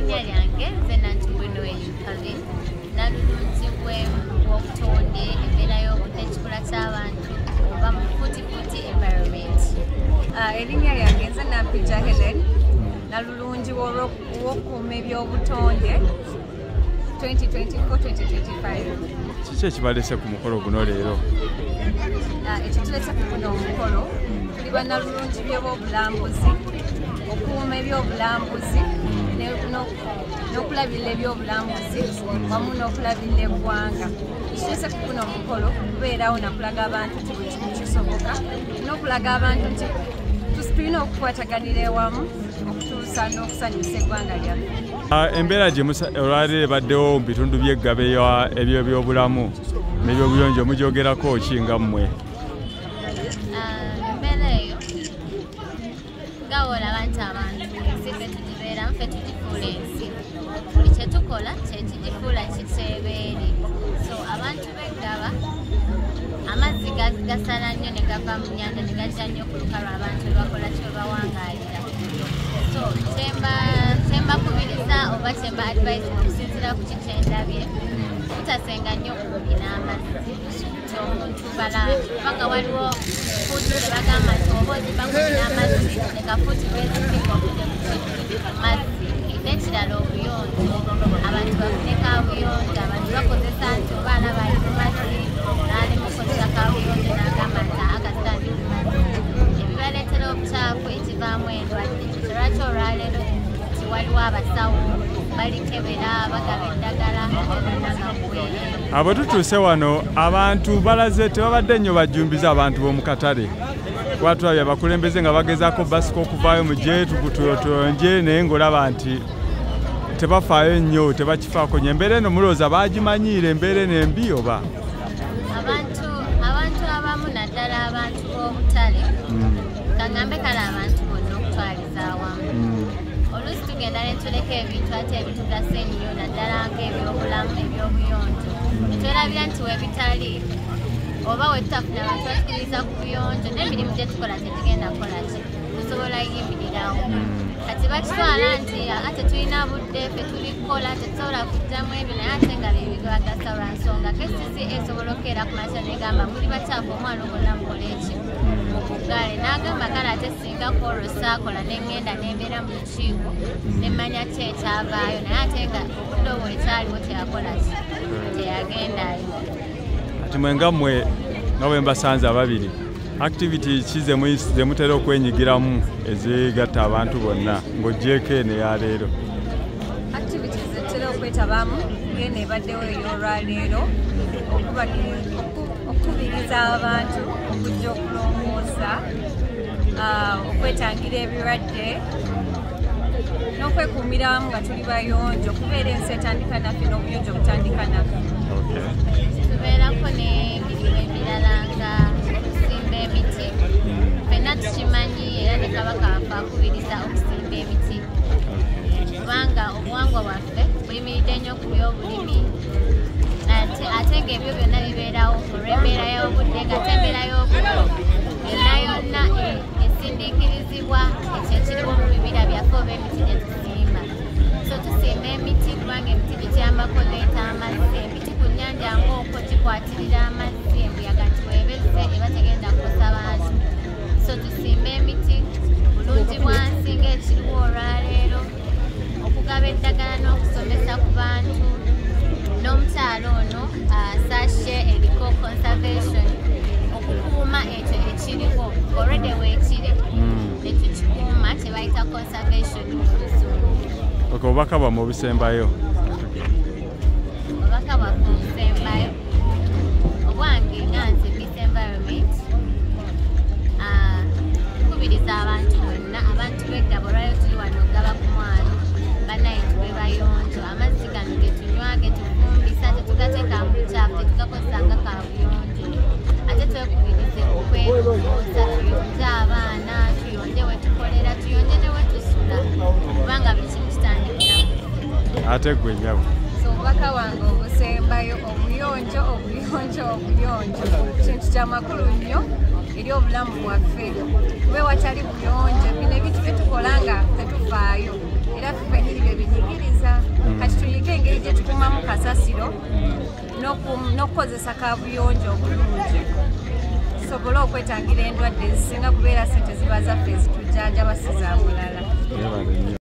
Erinnya lyange nze Nantumbwe Calvin, nalulungi bw'obutonde, embeera y'obudde, ekikula ky'abantu oba mu futifuti environment. Erinnya lyange nze Nampijja Helen, nalulungi w'okukuuma ebyobutonde 2024-2025. Kiki ekibaleese ku mukolo guno leero? Ekituleese ku guno omukolo, tuli bannalulungi by'obulambuzi, okukuuma ebyobulambuzi n'okulabirira ebyobulambuzi wamu n'okulabirira eggwanga. Ekituleese ku guno omukolo kubeerawo nakulaga abantu nti buli kimu kisoboka, n'okulaga abantu nti tulina okukwataganira ewamu okutuusa n'okusanyusa eggwanga lyaffe. Embeera gye olwaleero ebaddewo mu bitundu by'eggaba ebyobulamu n'ebyobuyonjo mugyogerako ki nga mmwe? Embeera eyo nga woolaba nti abantu ensi ffe tugibeeramu, ffe tugifuula ensi, buli kye tukola kyekigifuula kiteebeeri. So abantu b'eggaba amazzi gasala nnyo ne gava mu nnyanja ne gajja nnyo ku lukalu abantu we bakola ki, we bawangaalira. So kyembakubiriza oba kyemba advice okusinziira ku kikyendabye, butasenga nnyo kumpi n'amazzi, nti omuntu bala kubanga waliwo fuuti ze bagamba nti oba ozimba kumpi n'amazzi, leka fuuti bweziti ovudde ku mazzi. N'ekirala obuyonjo, abantu bafune kabuyonjo. Abantu bakozesa nti oba alaba ali mu mazzi n'alimukozesa kabuyonjo n'agamba nti akasitandi ku mazzi, ebibaleetera obukyafu ekivaamu endwadde. Ekyo lwaki olwaleero nti waliwo abasawo balikebera, bagaba eddagala ate bonna gakuweerera. Abo tutuuse wano abantu balaze tebabadde nnyo bajjumbiza abantu b'omu katale, kuba tulabye abakulembeze nga bagezaako basika okuvaayo mugye tuyonje, naye ng'olaba nti tebafaayo nnyo, tebakifaako nnyo. Embeera eno mulowooza baagimanyiire embeera eno embi oba? Abantu abamu, naddala abantu b'obutale, kaŋŋambe kale abantu bonna okutwaliza awamu, oluusi tugenda ne tuleka ebintu ate ebitugasa ennyo, naddala ng'ebyobulamu, ebyobuyonjo, netwerabira nti webitali oba wetutafuna abantu batukiriza ku buyonjo n'emirimu gye tukola tegigenda kukola ki, tusobola yimirirawo. Kati bakitwala nti ate tulina budde, ffe tuli kukola, tetusobola kujjamu ebyo, naye ate nga byebigagasa lwa nsonga KCCA esobola okukeera ku makya negamba muli bakyafu, omwana gwonna mukole eki, mukuggale. N'agamba kale ate singa kwolwo saakola neŋŋenda nembeera mu lukiiko nemmanya ki ekyavaayo, naye ate nga obudde obwo ekyaliwo teyakola ki, teyagendayo. Ati mwe nga mmwe nga bwe mbasanze ababiri, activity ki ze mutera okwenyigiramu ezigatta abantu bonna ng'oggyeeko eno eya leero? Activities zetutera okwetabamu ng'eno ebaddewo ey'olwaleero, okukubiriza abantu okujja okulongoosa, okwetangira ebirwadde n'okwekuumira wamu nga tuli bayonjo, okubeera ensi etandika naffe n'obuyonjo butandika naffe. Tubeerako n'emirimu emirala nga okusimba emiti. Ffenna tukimanyi era ne Kabaka waffe akubiriza okusimba emiti, kubanga obuwangwa bwaffe buyimiridde nnyo ku byobulimi, ate ng'ebyo byonna bibeerawo olw'embeera y'obudde, ng'ate embeera y'obudde yonna yonna esindiikirizibwa ekyo ekiriwo mu bibira byaffe oba emiti gye tusimba. So tusimba emiti kubanga emiti gituyambako leeta amazzi. Emiti ku nnyanja ng'okwo gikwatirira amazzi, embuyaga nti weebezze eba tegenda kukosa bantu. So tusimba emiti bulungi bwansi ng'ekiriwo olwaleero, okugaba eddagala n'okusomesa ku bantu, n'omukyalo ono sashe eriko conservation, okukuuma ekyo ekiriwo already weekiri ne tukikuuma, kye bayita conservation mu Luzungu. Okay, obubaka bwammwe obusembayo? Obubaka bwaffe obusembayo, obwange nga nze Miss Environment, nkubiriza abantu bonna, abantu b'eggaba, olwaleero tuli wano Ggaba ku mwalo, bannaye tube bayonjo. Amazzi gano ge tunywa, ge tufumbisa, tetugateeka mu bukyafu, tetugakozesa nga kabuyonjo. Ate twekubirize okwerongoosa, tuyonje abaana, tuyonje we tukolera, tuyonje ne we tusula, kubanga buli kimu kitandikira mu Ate ggwe nnyabo? So obubaka wange obusembayo, obuyonjo, obuyonjo, obuyonjo kintu kya makulu nnyo eri obulamu bwaffe, kube watali buyonjo bino ebintu byetukola nga tetufaayo era ffennyini bye binyigiriza. N'okukozesa kabuyonjo obulungi tusobole okwetangira endwadde ezisinga, kubeera sente ziba zaffe ezitujjanjaba, si za mulala. Webale nnyo.